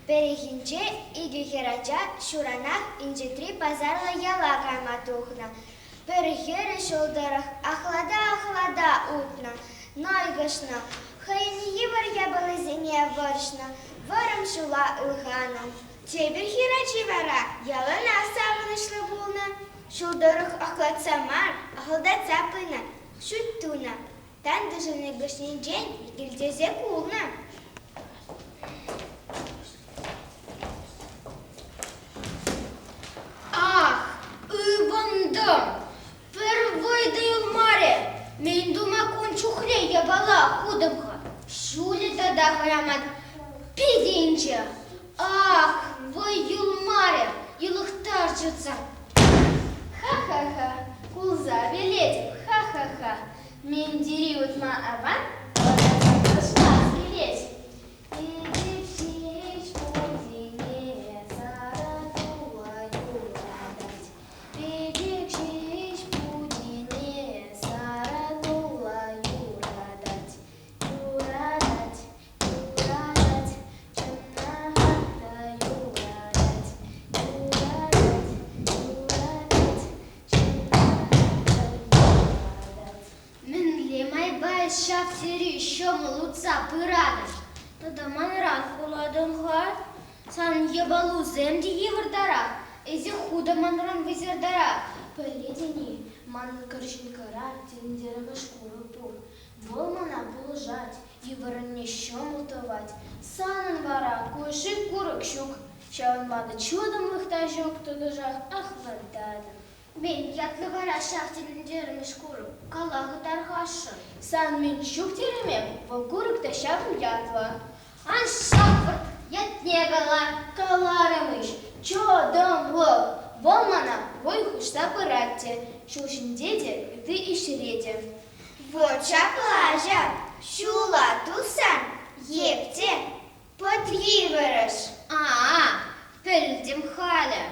Пӗррехинче икӗ хӗрача ҫуранах инҫетри пасарлӑ яла кайма тухнӑ. Пӗр хӗрӗ ҫул тӑрӑх ахлата-ахлата утнӑ, нӑйкӑшнӑ, хӑйӗн йывӑр япалисене вӑрҫнӑ, вӑрӑм ҫула ылханнӑ. Тепӗр хӗрачи вара яланах савӑнӑҫлӑ пулнӑ. Ҫул тӑрӑх ахлатса мар, ахӑлтатса пынӑ, шӳт тунӑ. Тантӑшӗн нӑйкӑшнинчен йӗкӗлтесе кулнӑ. Ах, ывӑнтӑм! Пӗр вӑй та юлмарӗ. Мӗн тума кун чухлӗ япала хутӑм-ха? Ҫулӗ тата хӑраман питӗ инҫе. Ах, вӑй юлмарӗ, йӑлӑхтарчӗ Ха-ха-ха, кулса вилетӗп, ха-ха-ха. Мӗн тери утма аван, тӑшман килет. Пӗчӗк ҫеҫ путене сарӑ тула юратать. Пӗчӗк ҫеҫ путене сарӑ тула юратать. Юратать, юратать, чӑнахах та юратать. Юратать, юратать, чӑнахах та юратать. Мӗнле майпа ҫав тери ҫӑмӑл утса пыратӑн? Тата манран кулатӑн-ха. Сан япалусем те йывӑртарах, эсӗ ху та манран вӑйсӑртарах. Пӗлетӗн-и, манӑн карҫинккара тӗлӗнтермӗш курӑк пур. Вӑл мана пулӑшать, йывӑррине ҫӑмӑл тӑвать. Санӑн вара куҫши курӑк ҫук. Ҫавӑнпа та чӑтӑмлӑх та ҫук, тӑтӑшах ахлататӑн. Мӗн ятлӑ вара ҫав тӗлӗнтермӗш курӑк? Кала-ха тархасшӑн. Сан мӗн ҫук терӗм-и? Вӑл курӑк та ҫавӑн ятлӑ. Ан шӑпӑрт, ятне кала. Каларӑм-иҫ, чӑтӑмлӑх. Вӑл мана вӑй хушса пырать те, ҫул ҫинче те, ытти ӗҫре те. Вӑт ҫапла ҫав, ҫула тухсан, еп те пӑт йывӑрӑш. А-а, пӗлтӗм халӗ.